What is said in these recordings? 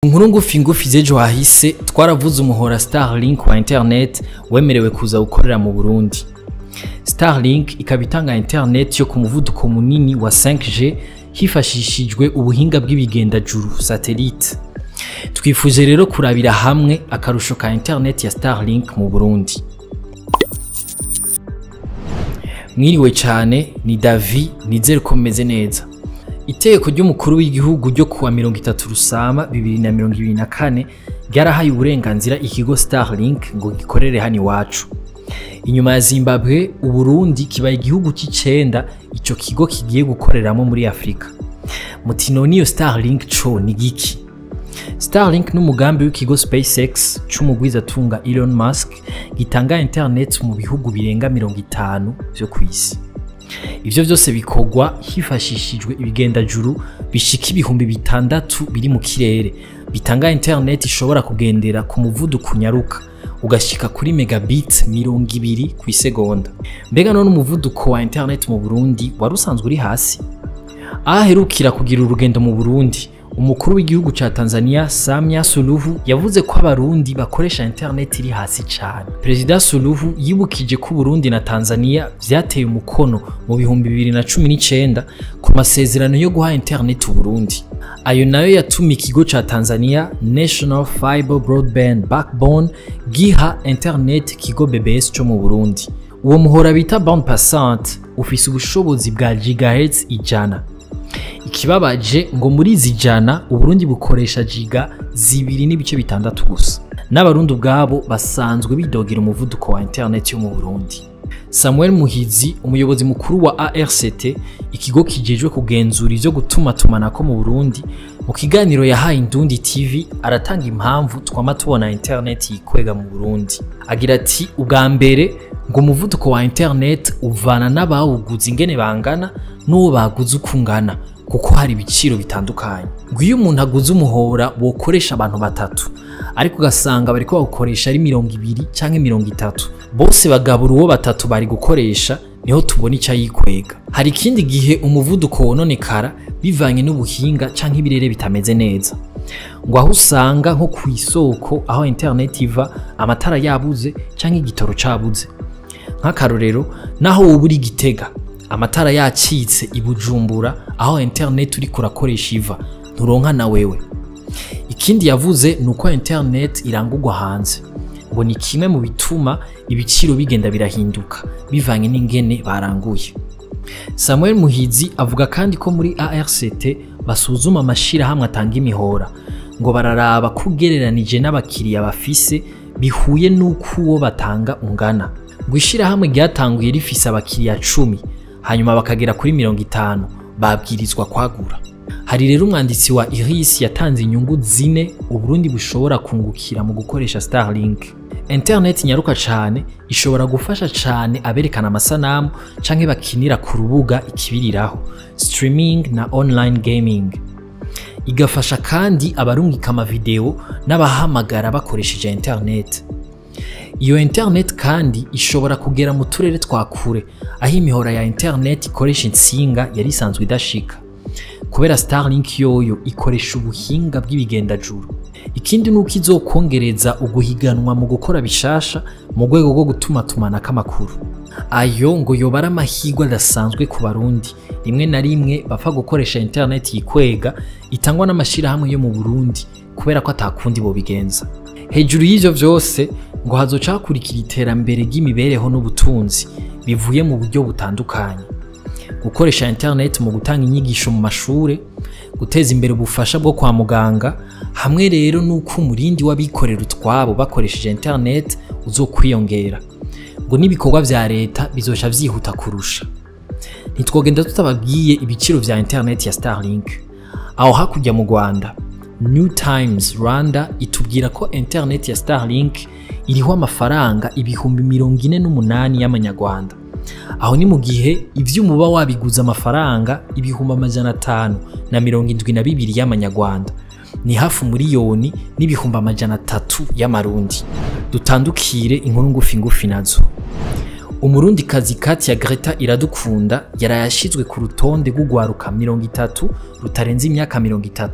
Inkuru ngufi ngufi z'ejo hahise twaravuze umuhora Starlink wa internet wemerewe kuza gukorera mu Burundi. Starlink ikaba itanga internet yo ku muvuduko munini wa 5G hifashishijwe ubuhinga bw'ibigendajuru satellite. Twifuje rero kurabira hamwe akarusho ka internet ya Starlink mu Burundi. Mwiriwe cyane, ni Davi, nizere ko mumeze neza. Itegeko ry'umukuru w'igihugu ryo kuwa 30 Rusama 2024 ryarahaye uburenganzira ikigo Starlink ngo gikorere hano iwacu. Inyuma ya Zimbabwe, Uburundi kibaye igihugu c'icenda ico kigo kigiye gukoreramo muri Afrika. Muti none iyo Starlink co ni giki? Starlink n'umugambi w'ikigo SpaceX c'umugwizatunga Elon Musk gitanga internet mu bihugu birenga 50 vyo kw'isi. Ivyo vyose bikorwa hifashishijwe ibigendajuru bishika 6000 biri mu kirere bitanga internet ishobora kugendera ku muvuduko unyaruka ugashika kuri megabit 20 kw'isegonda. Mbega none umuvuduko wa internet mu Burundi wari usanzwe uri hasi? Aherukira kugira urugendo mu Burundi, umukuru w'igihugu ca Tanzania Samia Suluhu yavuze ko abarundi bakoresha internet iri hasi cane. Perezida Suluhu yibukije ko Burundi na Tanzania vyateye umukono mu 2019 ku masezerano yo guha internet Uburundi. Ayo nayo yatumye ikigo ca Tanzania National Fiber Broadband Backbone giha internet ikigo BBS co mu Burundi. Uwo muhora bita bande passante ufise ubushobozi bwa gigahertz 100. Ikibabaje ngo muri izi 100 Uburundi bukoresha giga 2.6 gusa. N'abarundi ubwabo basanzwe bidogira umuvuduko wa internet yo mu Burundi. Samuel Muhizi, umuyobozi mukuru wa ARCT, ikigo kijejwe kugenzura ivyo gutumatumanako mu Burundi, mu kiganiro yahaye Indundi TV aratanga impamvu twama tubona internet yikwega mu Burundi. Agira ati ubwa mbere ngo umuvuduko wa internet uvana n'abawuguze ingene bangana n'uwo baguze uko ungana, kuko hari ibiciro bitandukanye. Ngo iyo umuntu aguze umuhora wokoresha abantu batatu, ariko ugasanga bariko bawukoresha ari 20 canke 30, bose bagabura uwo batatu bari gukoresha, niho tubona ica yikwega. Hari ikindi gihe umuvuduko wononekara bivanye n'ubuhinga canke ibirere bitameze neza. Ngo aho usanga nko kw'isoko aho internet iva amatara yabuze canke igitoro cabuze. Nk'akarorero, naho woba uri Gitega amatara yacitse i Bujumbura aho internet uriko urakoresha iva, nturonka na wewe. Ikindi yavuze ni uko internet irangurwa hanze, ngo ni kimwe mu bituma ibiciro bigenda birahinduka bivanye n'ingene baranguye. Samuel Muhizi avuga kandi ko muri ARCT basuzuma amashirahamwe atanga imihora, ngo bararaba ko ugereranije n'abakiriya bafise bihuye n'uko uwo batanga ungana. Ngo ishirahamwe ryatanguye rifise abakiriya 10 hanyuma bakagera kuri 50 babwirizwa kwagura. Hari rero umwanditsi wa Iris yatanze inyungu 4 Uburundi bushobora kungukira mu gukoresha Starlink. Internet nyaruka cane ishobora gufasha cane aberekana amasanamu canke bakinira ku rubuga ikibiriraho, streaming na online gaming. Igafasha kandi abarungika amavideo n'abahamagara bakoresheje internet. Iyo internet kandi ishobora kugera mu turere twa kure aho imihora ya internet ikoresha intsinga yari isanzwe idashika, kubera Starlink yoyo ikoresha ubuhinga bw'ibigendajuru. Ikindi nuko izokongereza uguhiganwa mu gukora bishasha mu rwego rwo gutumatumanako amakuru. Ayo ngo yoba ari amahirwe adasanzwe ku Barundi, rimwe na rimwe bapfa gukoresha internet yikwega itangwa n'amashirahamwe yo mu Burundi kubera ko atakundi bobigenza. Hejuru y'ivyo vyose ngo hazoca hakurikira iterambere ry'imibereho n'ubutunzi bivuye mu buryo butandukanye. Gukoresha internet mu gutanga inyigisho mu mashure, guteza imbere ubufasha bwo kwa muganga, hamwe rero n'uko umurindi w'abikorera utwabo bakoresheje internet uzokwiyongera. Ngo n'ibikorwa vya leta bizoca vyihuta kurusha. Ntitwogenda tutababwiye ibiciro vya internet ya Starlink. Aho hakurya mu Rwanda, New Times Rwanda itubwira ko internet ya Starlink iriho amafaranga 48,000 y'amanyarwanda. Aho ni mu gihe ivyuma uba wabiguze amafaranga 572,000 y'amanyarwanda, ni hafi 1,300,000 y'amarundi. Dutandukire inkuru ngufi ngufi nazo. Umurundikazi Katia Greta Iradukunda yarayashizwe ku rutonde rw'ugwaruka 30 rutarenze imyaka 30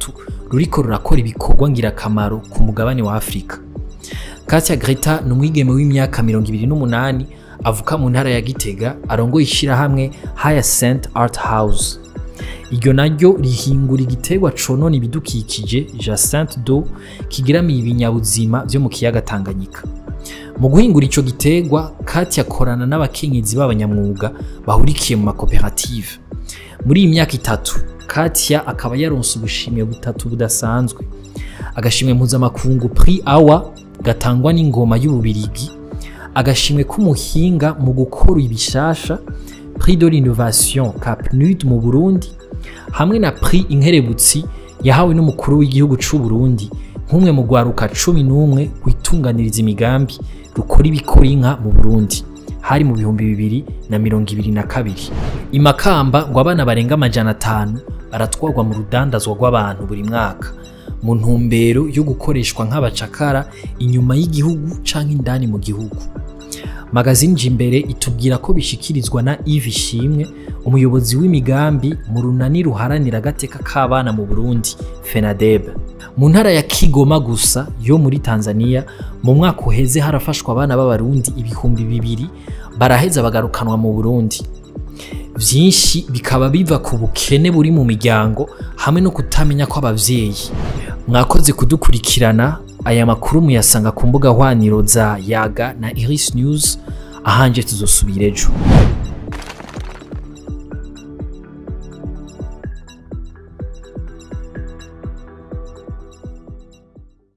ruriko rurakora ibikorwa ngirakamaro ku mugabane wa Afrika. Katia Greta ni umwigeme w'imyaka 28 avuka mu ntara ya Gitega, arongoye ishirahamwe Hyacinth Art House. Iryo naryo rihingura igiterwa conona ibidukikije Jacinthe d'eau kigeramiye ibinyabuzima vyo mu kiyaga Tanganyika. Mu guhingura ico giterwa, Katia akorana n'abakenyezi b'abanyamwuga bahurikiye mu makoperative. Muri iyi myaka 3, Katia akaba yaronse ubushimwe butatu budasanzwe. Agashimwe mpuzamakungu Prix Awa gatangwa n'ingoma y'Ububirigi, agashimwe k'umuhinga mu gukora ibishasha Prix de l'innovation CAPNUD mu Burundi, hamwe na Prix Inkerebutsi yahawe n'umukuru w'igihugu c'u Burundi nk'umwe mu gwaruka 11 witunganiriza imigambi rukora ibikora inka mu Burundi, hari mu 2022. Imakamba ngo abana barenga 500 baratwarwa mu rudandazwa rw'abantu buri mwaka mu ntumbero yo gukoreshwa nk'abacakara inyuma y'igihugu canke indani mu gihugu. Magazine Jimbere itubwira ko bishikirizwa na Yves Ishimwe, umuyobozi w'imigambi mu runani ruharanira agateka k'abana mu Burundi, FENADEB. Mu ntara ya Kigoma gusa yo muri Tanzania, mu mwaka uheze harafashwa abana b'Abarundi 2000 baraheza bagarukanwa mu Burundi. Vyinshi bikaba biva ku bukene buri mu miryango hamwe no kutamenya kw'abavyeyi. Mwakoze kudukurikirana. Aya makuru muyasanga ku mbuga hwaniro za Yaga na Iris News. Ahanje tuzosubira ejo.